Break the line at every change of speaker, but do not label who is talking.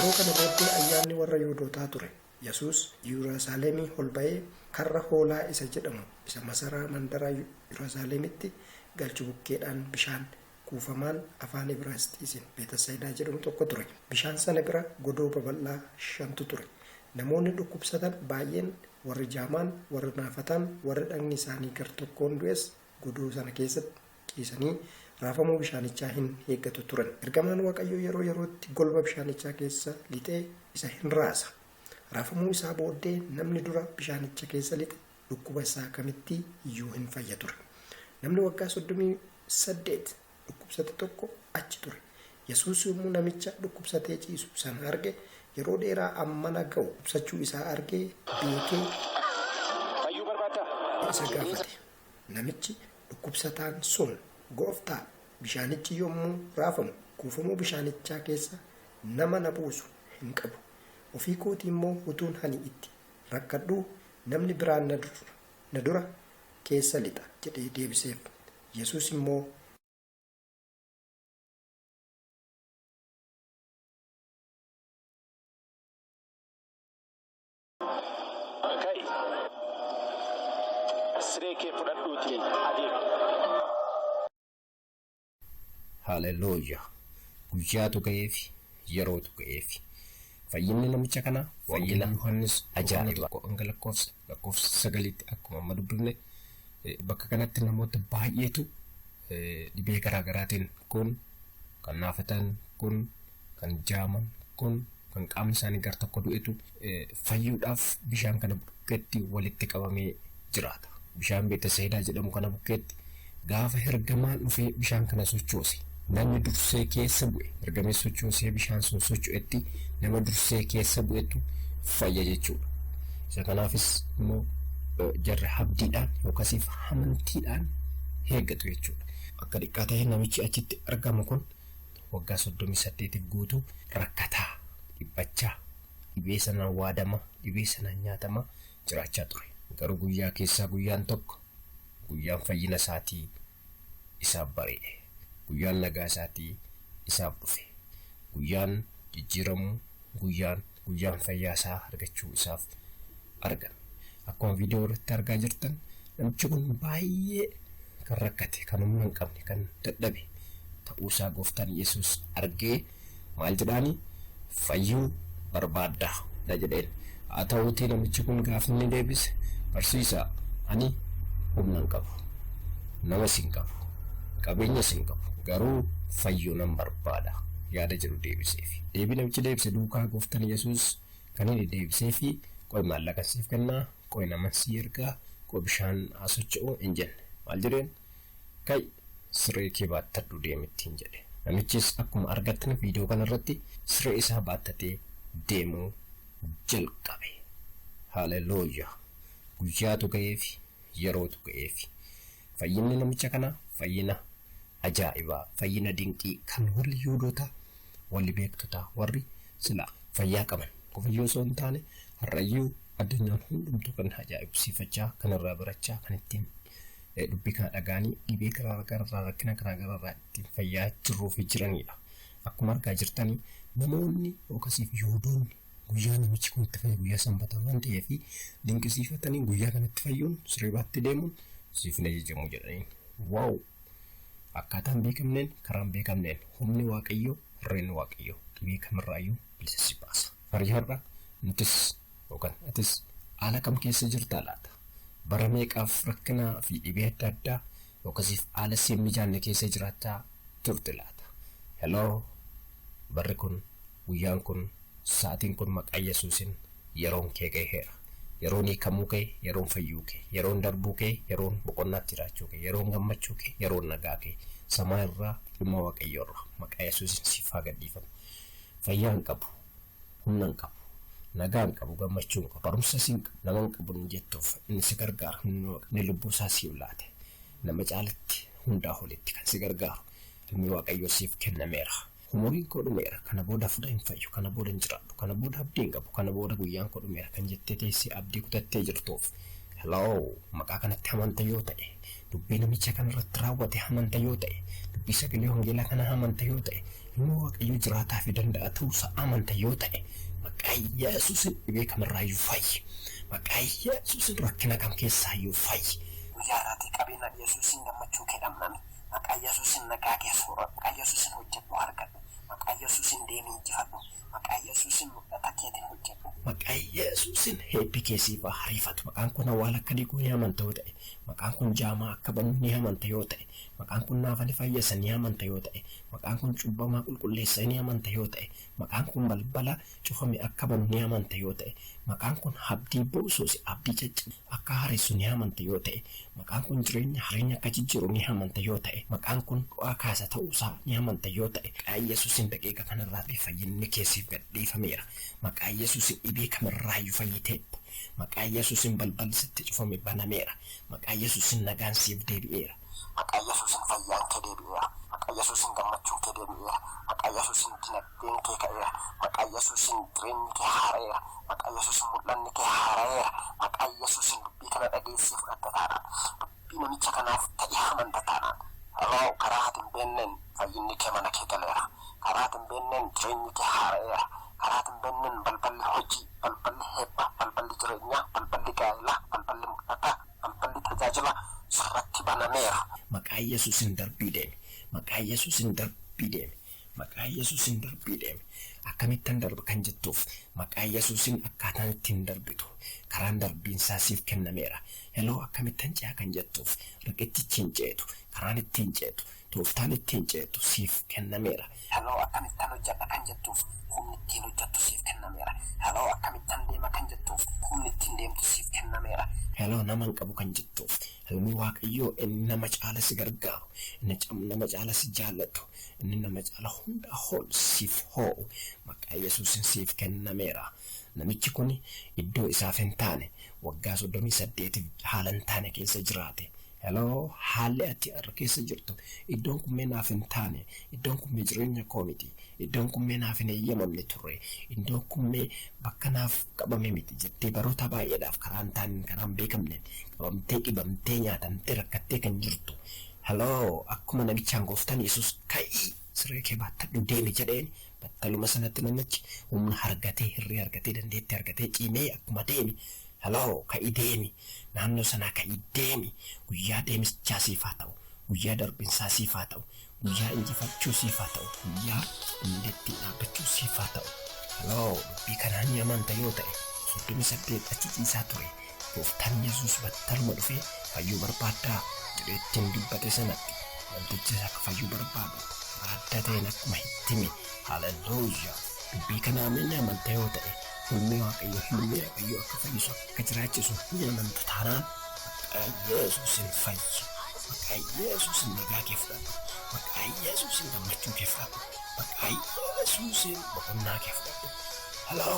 Yeroo kana booddee ayyaanni warra Yihuudootaa ture. Yesuus Yerusaalemii ol ba'ee karra hoolaa isa jedhamu isa masaraa mandara Yerusaalemitti galchu bukkeedhaan bishaan kuufamaan afaan Ibraayisxiisin Beetasayidaa jedhamu tokko ture. Bishaan sana bira godoo babal'aa shantu ture. Namoonni dhukkubsatan baay'een, warri jaamaan, warri naafatan, warri dhagni isaanii gar tokkoon du'es godoo sana keessatti ciisanii raafamuu bishaanichaa hin eeggatu turan. Ergamaan Waaqayyoo yeroo yerootti golba bishaanichaa keessa lixee isa hin raasa. Raafamuu isaa booddee namni dura bishaanicha keessa lixe dhukkuba isaa kamitti iyyuu hin fayya ture. Namni waggaa 38 dhukkubsate tokko achi ture. Yesuus yommuu namicha dhukkubsatee ciisu sana arge, yeroo dheeraa ammana ga'u dhukkubsachuu isaa argee beekee
Fayyuu barbaaddaa?
isa gaafate. Namichi dhukkubsataan sun, Gooftaa, bishaanichi yommuu raafamu kuufamuu bishaanichaa keessa nama na buusu hin qabu. Ofii kootii immoo utuun ani itti rakkadhuu namni biraan na dura keessa lixa jedhee deebiseef. Yesuus immoo,
Ka'i. Siree kee fudhadhuutii adeemi.
Haleluuyaa! Guyyaatu ga'eefi, yerootu ga'eefi. Fayyinni namicha kanaa fayyina
Wangeela Yohaannis boqonnaa
ajaa'ibaa.
1 hanga lakkoofsa 9tti akkuma amma dubbifne bakka kanatti namoota baay'eetu dhibee garaa garaatiin kun kan naafatan, kun kan jaaman, kun kan qaamni isaanii gar tokko du'etu fayyuudhaaf bishaan kana bukkeetti walitti qabamee jiraata. Bishaan Beetasayidaa jedhamu kana bukkeetti gaafa ergamaan dhufee bishaan kana sochoose namni dursee keessa bu'e ergamee sochoosee bishaan sun socho'etti nama dursee keessa bu'etu fayya jechuudha. Isa kanaafis immoo jarri abdiidhaan yookaasiif amantiidhaan eeggatu jechuudha. Akka xiqqaa ta'e namichi achitti argamu kun waggaa 38f guutuu rakkataa, dhiphachaa, dhibee sanaan waadamaa, dhibee sanaan nyaatamaa jiraachaa ture. Garuu guyyaa keessaa guyyaan tokko guyyaan fayyina isaatii isaaf bari'e. Guyyaan nagaa isaatii isaaf dhufe. Guyyaan jijjiiramuu, guyyaan guyyaan fayyaa isaa argachuu isaaf argame. Akkuma viidiyoo irratti argaa jirtan namichi kun baay'ee kan rakkate, kan humna hin qabne, kan dadhabe ta'uusaa gooftaan Yesuus argee maal jedhaani? Fayyuu barbaaddaa dha jedheen. Haa ta'uutii namichi kun gaafa inni deebise, barsiisaa, ani humna hin qabu, namas hin qabu, qabeenyas hin qabu, garuu fayyuu nan barbaada yaada jedhu deebiseefi. Deebii namichi deebise duukaa gooftaan Yesuus kan inni deebiseefi qoy maallaqa siif kennaa, qoy naman sii ergaa, qoy bishaan haa socho'u hin jenne. Maal jedheen? Ka'i siree kee baattadhu deemi ittiin jedhe. Namichis akkuma argattan viidiyoo kanarratti siree isaa baattatee deemuu jalqabe. Haleluuyaa! Guyyaatu ga'eefi, yerootu ga'eefi. Fayyinni namicha kanaa fayyina ajaa'ibaa, fayyina dinqii kan warri Yihuudootaa, warri beektotaa, warri silaa fayyaa qaban qofayyuu osoo hin taane har'ayyuu addunyaan hundumtuu kan ajaa'ibsiifachaa, kan irraa barachaa, kan ittiin dubbii kana dhaga'anii dhibee garaa gararraa, rakkina garaa gararraa ittiin fayyaa jirruu fi jiranidha. Akkuma argaa jirtanii namoonni yookaasiif Yihuudoonni guyyaa namichi kun itti fayyu guyyaa sanbataa waan ta'eef dinqisiifatanii guyyaa kanatti fayyuun siree baatti deemuun siif hin ajajamu jedhaniin. Waaw! Akkaataan beekamneen, karaan beekamneen humni Waaqayyoo, hirreen Waaqayyoo dhibee kamirraayyuu bilisa si baasa. Tarii har'a nutis yookaan atis haala kam keessa jirtaa laata? Bara meeqaaf rakkinaa fi dhibee adda addaa yookasiif haala si hin mijaanne keessa jiraachaa turte laata? Hello! Barri kun, guyyaan kun, sa'atiin kun maqaa Yesuusin yeroon kee gaheera. Yeroon hiikamuu kee, yeroon fayyuu kee, yeroon darbuu kee, yeroon boqonnaatti jiraachuu kee, yeroon gammachuu kee, yeroon nagaa kee samaa irraa ilma Waaqayyoo irraa maqaa Yesuusin siif haa gadhiifamu. Fayyaa hin qabu, humna hin qabu, nagaa hin qabu, gammachuu hin qabu, barumsa hin qabu, nama hin qabu hin jettuuf inni si gargaaru, inni lubbuu isaa siif laate, nama caalatti hundaa olitti kan si gargaaru ilmi Waaqayyoo siif kennameera. Umuriin koo dhumeera, kana booda fuudha hin fayyu, kana booda hin jiraadhu, kana booda abdii hin qabu, kana booda guyyaan koo dhumeera kan jettee teessee abdii kutattee jirtuuf.
Hello, maqaa kanatti amanta yoo ta'e, dubbii namicha kanarratti raawwate amanta yoo ta'e, dubbii sagalee wangeelaa kana amanta yoo ta'e, ilma Waaqayyo jiraataa fi danda'a ta'uusaa amanta yoo ta'e, maqaa Yesuusin dhibee kamirraayyuu fayyi. Maqaa Yesuusin rakkina kam keessaayyuu fayyi.
Guyyaa irraatii qabeenya Yesuusin gammachuu kee dhamdhami. Maqaa Yesuusin nagaa kee sooradhu. Maqaa Yesuusin hojjedhu argadhu. Maqaa Yesuusin deemii injifadhu. Maqaa Yesuusin mul'ata keetiin hojjedhu.
Maqaa Yesuusin eebbi kee siif haa hariifatu. Maqaan kun awwaala akka diiguu ni amanta yoo ta'e, maqaan kun jaamaa akka banu ni amanta yoo ta'e, maqaan kun naafa ni fayyisa ni amanta yoo ta'e, maqaan kun cubbamaa qulqulleessa ni amanta yoo ta'e, maqaan kun balbala cufame akka banu ni amanta yoo ta'e, maqaan kun abdii buusuus abdii caccabe akka haaressu ni amanta yoo ta'e, maqaan kun jireenya jireenya akka jijjiiru ni amanta yoo ta'e, maqaan kun du'aa kaasa ta'uusaa ni amanta yoo ta'e, maqaa Yesuusin daqiiqa kanarraa fayyinni kee siif gadhiifameera. Maqaa Yesuusin dhibee kamirraayyuu fayyiteetta. Maqaa Yesuusin balballi sitti cufame banameera. Maqaa Yesuusin nagaan siif deebi'eera.
Maqaa Yesuusin fayyaan kee deebi'eera. Maqaa Yesuusin gammachuun kee deebi'eera. Maqaa Yesuusin dinagdeen kee ka'eera. Maqaa Yesuusin jireenyi kee haara'eera. Maqaa Yesuusin mul'anni kee haara'eera. Maqaa Yesuusin dubbii kana dhageessee fudhatta taanaan. Dubbii namicha kanaaf ta'e amanta taanaan. Hello, karaa ati hin beekneen fayyinni kee mana kee galeera. Karaa ati hin beekneen jireenyi kee haara'eera. Karaa ati hin beekneen balballi hojii, balballi eebba, balballi jireenyaa, balballi gaa'elaa, balballi mul'ataa, balballi tajaajila sirratti banameera.
Maqaa Yesuusin darbii deemi. Maqaa Yesuusin darbii deemi. Maqaa Yesuusin darbii deemi. Akkamittan darba kan jettuuf maqaa Yesuusin akkaataan ittiin darbitu karaan darbiinsaa siif kennameera. Hello, akkamittan ce'a kan jettuuf riqichi hin ceetu, karaan ittiin ceetu, tooftaan ittiin ceetu siif kennameera.
Hello, akkamittan hojjedha kan jettuuf humni ittiin hojjettu siif kennameera. Hello, akkamittan deema kan jettuuf humni ittiin deemtu siif kennameera.
Hello, nama hin qabu kan jettuuf ilmi Waaqayyoo inni nama caala si gargaaru, inni nama caala si jaallatu, inni nama caala hundaa ol siif hoo'u maqaa Yesuusin siif kennameera. Namichi kun iddoo isaaf hin taane waggaa 38 haala hin taane keessa jiraate. Hello, haalli ati har'a keessa jirtu iddoon kun mee naaf hin taane, iddoon kun mee jireenya koo miti, iddoon kun mee naaf hin eeyyamamne turre, iddoon kun mee bakka naaf qabame miti jettee baroota baay'eedhaaf karaa hin taaneen, karaa hin beekamneen qabamtee, dhibamtee, nyaatamtee, rakkattee kan jirtu. Hello, akkuma namichaan gooftaan Yesuus ka'ii siree kee baattadhu deemi jedheen, battaluma sanatti namichi humna argatee, hirree argatee, dandeettii argatee, cimee akkuma deemi. Hello, ka'ii deemi. Naannoo sanaa ka'ii deemi. Guyyaa deemichaa siif haa ta'u. Guyyaa darbinsaa siif haa ta'u. Guyyaa injifachuu siif haa ta'u. Guyyaa dandeettii dhaabbachuu siif haa ta'u. Hello, dubbii kanaan ni amanta yoo ta'e, 38 achi ciisaa ture. Gooftaan Yesuus battaluma dhufee fayyuu barbaaddaa jedhee ittiin dubbate sanatti namtichi akka fayyuu barbaadu karaa adda ta'een akkuma itti hime. Haleluuyaa. Dubbii kanaan ni amanta yoo ta'e, ilmi Waaqayyo, ilmi Waaqayyo akka fayyisu, akka jiraachisu ni amanta taanaan, maqaa Yesuusin fayyi. Maqaa Yesuusin nagaa kee fudhadhu. Maqaa Yesuusin gammachuu kee fudhadhu. Maqaa Yesuusin boqonnaa kee fudhadhu. Hello.